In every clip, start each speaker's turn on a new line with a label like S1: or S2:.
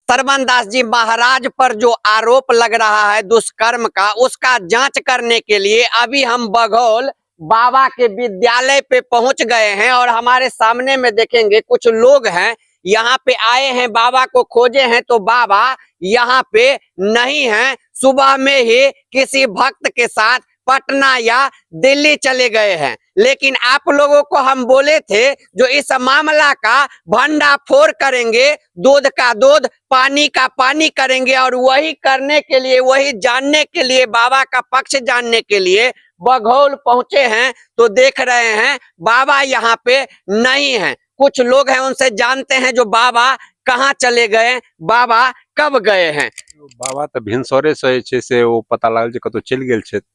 S1: सरवन दास जी महाराज पर जो आरोप लग रहा है दुष्कर्म का, उसका जांच करने के लिए अभी हम बघौल बाबा के विद्यालय पे पहुंच गए हैं और हमारे सामने में देखेंगे कुछ लोग हैं यहाँ पे आए हैं, बाबा को खोजे हैं तो बाबा यहाँ पे नहीं हैं। सुबह में ही किसी भक्त के साथ पटना या दिल्ली चले गए हैं। लेकिन आप लोगों को हम बोले थे जो इस मामला का भंडाफोड़ करेंगे, दूध का दूध पानी का पानी करेंगे, और वही करने के लिए, वही जानने के लिए, बाबा का पक्ष जानने के लिए बघौल पहुंचे हैं। तो देख रहे हैं बाबा यहाँ पे नहीं हैं। कुछ लोग हैं उनसे जानते हैं जो बाबा कहाँ चले गए, बाबा कब गए हैं।
S2: बाबा तऽ भिनसरे से जे छै से ओ पता लागल जे कतौ चलि गेल छथि,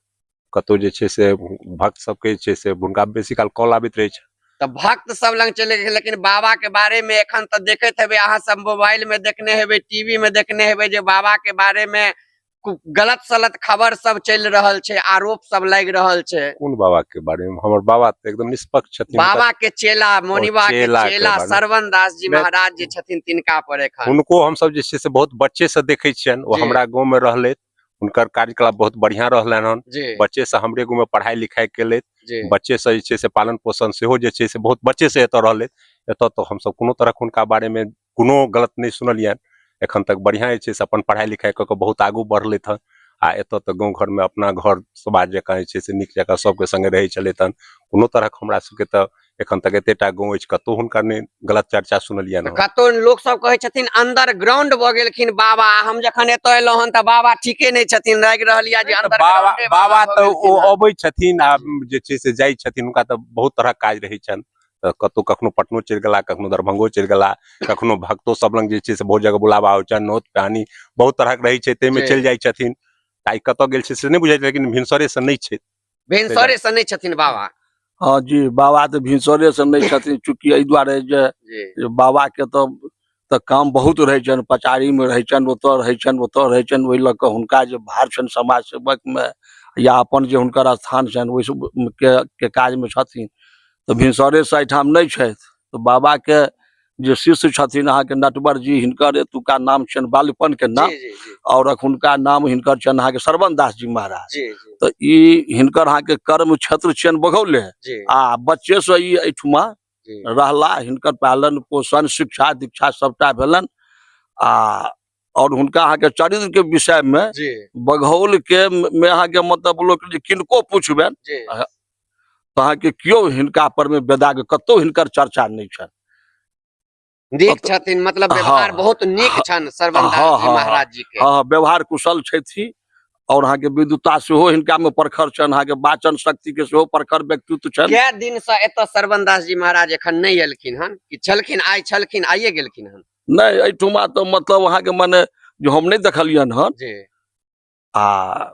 S2: कतौ जे छै से भक्त सबके जे छै से हुनका बेसी काल कॉल आबैत रहै छै।
S1: तऽ भक्त सब लग चले गेल, लेकिन बाबा के बारे में एखन तऽ देखैत हेबै अहाँ सब, मोबाइल में देखने हेबै, टीवी में देखने हेबै जे बाबा के बारे में गलत सलत खबर सब चलि रहल छै, आरोप सब लागि रहल छै।
S2: कोन बाबा के बारे में? हमर बाबा तऽ एकदम निष्पक्ष छथिन।
S1: बाबा के चेला, मोनिबा के
S2: चेला के
S1: चेला
S2: बारे में।
S1: सरवन दास जी
S2: नहि।
S1: महाराज जे छथिन तिनका पर एखन
S2: हुनको हमसब जे छै से बहुत बच्चे से देखै छियनि, ओ हमरा गाँव में रहलथि, हुनकर कार्यकलाप बहुत बढ़िया रहलनि हन। बच्चे से हमरे गाँव में पढ़ाई लिखाई केलथि, बच्चे से जे छै से पालन पोषण सेहो जे छै से बहुत बच्चे से एतऽ रहलथि। एतऽ तऽ हमसब कोनो तरहक हुनका बारे में कोनो गलत नहि सुनलियनि एखन तक। बढ़िया जे छै से अपन पढ़ाई लिखाई कऽ कऽ बहुत आगू बढ़लथि हन आ एतऽ तऽ गाँव घरमे अपना घर समाज जकाँ जे छै से नीक जकाँ सबके संगे रहै छलथि हन। कोनो तरहक हमरा सबके तऽ एखन तक एतेटा गाँव अछि, कतहु हुनकर नहि गलत चर्चा सुनलियनि हन।
S1: कतौ लोक सब कहै छथिन अंडरग्राउंड भऽ गेलखिन बाबा। हम जखन एतऽ एलहुँ हन तऽ बाबा ठीके नहि छथिन, लागि रहल यऽ जे
S2: तऽ
S1: अंडरग्राउंडे
S2: बाबा
S1: भऽ
S2: तऽ ओ
S1: गेलखिन हन।
S2: अबै छथिन आ जे छै से जाइ छथिन, हुनका तऽ बहुत तरहक काज रहै छनि, तऽ कतहु कखनो पटनो चलि गेला, कखनो दरभंगो चलि गेला, कखनो भक्तो सब लग जे छै से बहुत जगह बुलावा होइ छनि, नोत पानी बहुत तरहक रहै छै, ताहिमे चलि जाइ छथिन। आइ कतऽ गेल छै से नहि बुझै छै, लेकिन भिनसरे से नहि छै।
S1: भिनसरे से नहि छथिन बाबा?
S3: हँ जी, बाबा तऽ भिनसरे से नहि छथिन। चूँकि एहि दुआरे जे जे बाबा के तऽ काम बहुत रहै छनि, पचारी मे रहै छनि, ओतऽ रहै छनि, ओतऽ रहै छनि, ओहि लऽ कऽ हुनका जे भार छनि समाज सेवक मे या अपन जे हुनकर स्थान छनि ओहि सब के काज मे छथिन, तऽ भिनसरे से एहिठाम नहि छथि। तऽ बाबा के जे शिष्य छथिन अहाँके नटवर जी, हिनकर एतुका नाम छनि बाल्यपन के नाम,
S1: जी जी जी
S3: और अखुनका नाम हिनकर छनि अहाँके सरवन दास जी महाराज।
S1: जी जी
S3: तऽ ई हिनकर अहाँके कर्म क्षेत्र छियनि बघौले, आ बच्चे से ई एहिठुमा रहला, हिनकर पालन पोषण शिक्षा दीक्षा सबटा भेलनि। आ और हुनका अहाँके चरित्र के विषय में बघौल के में अहाँके मतलब लोक जे किनको पूछबनि तऽ अहाँके केओ हिनका पर में बेदाग कतौ हिनकर चर्चा नहि छनि।
S1: नीक छथिन, मतलब व्यवहार बहुत नीक छनि सरवन दास जी महाराज जी के।
S3: हँ, व्यवहार कुशल छथि और अहाँके विद्वता सेहो हिनका में प्रखर छनि, अहाँके वाचन शक्ति के सेहो प्रखर व्यक्तित्व छनि।
S1: कै दिन से एतऽ सरवन दास जी महाराज एखन नहि एलखिन हन कि छलखिन? आइ छलखिन, आइए गेलखिन हन?
S3: नहि, एहिठुमा तऽ मतलब अहाँके मने जे हम नहि देखलियनि हन। आ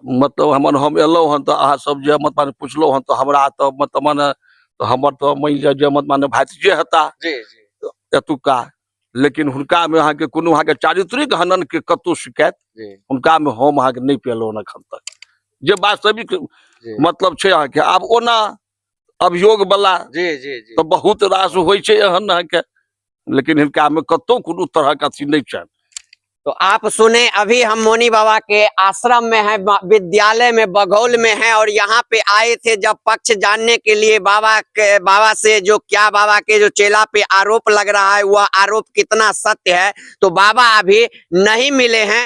S3: मतलब हमर हम एलहुँ हन तऽ अहाँ सब जे मतलब पुछलहुँ हन तऽ हमरा तऽ मतलब मने तऽ हमर तऽ मानि लिअ जे मतलब माने भातिजे हेता
S1: जी जी
S3: एतुका, लेकिन हुनकामे अहाँके कोनो अहाँके चारित्रिक हननके कतहु शिकायत हुनकामे हम अहाँके नहि पेलहुँ हन एखन तक, जे वास्तविक मतलब छै अहाँके। आब ओना अभियोग वाला
S1: जी जी जी
S3: तऽ बहुत रास होइ छै एहन अहाँके, लेकिन हिनकामे कतहु कोनो तरहक अथी नहि छनि।
S1: तो आप सुने, अभी हम मोनी बाबा के आश्रम में हैं, विद्यालय में बघौल में हैं और यहाँ पे आए थे जब पक्ष जानने के लिए बाबा से जो क्या बाबा के जो चेला पे आरोप लग रहा है वह आरोप कितना सत्य है, तो बाबा अभी नहीं मिले हैं।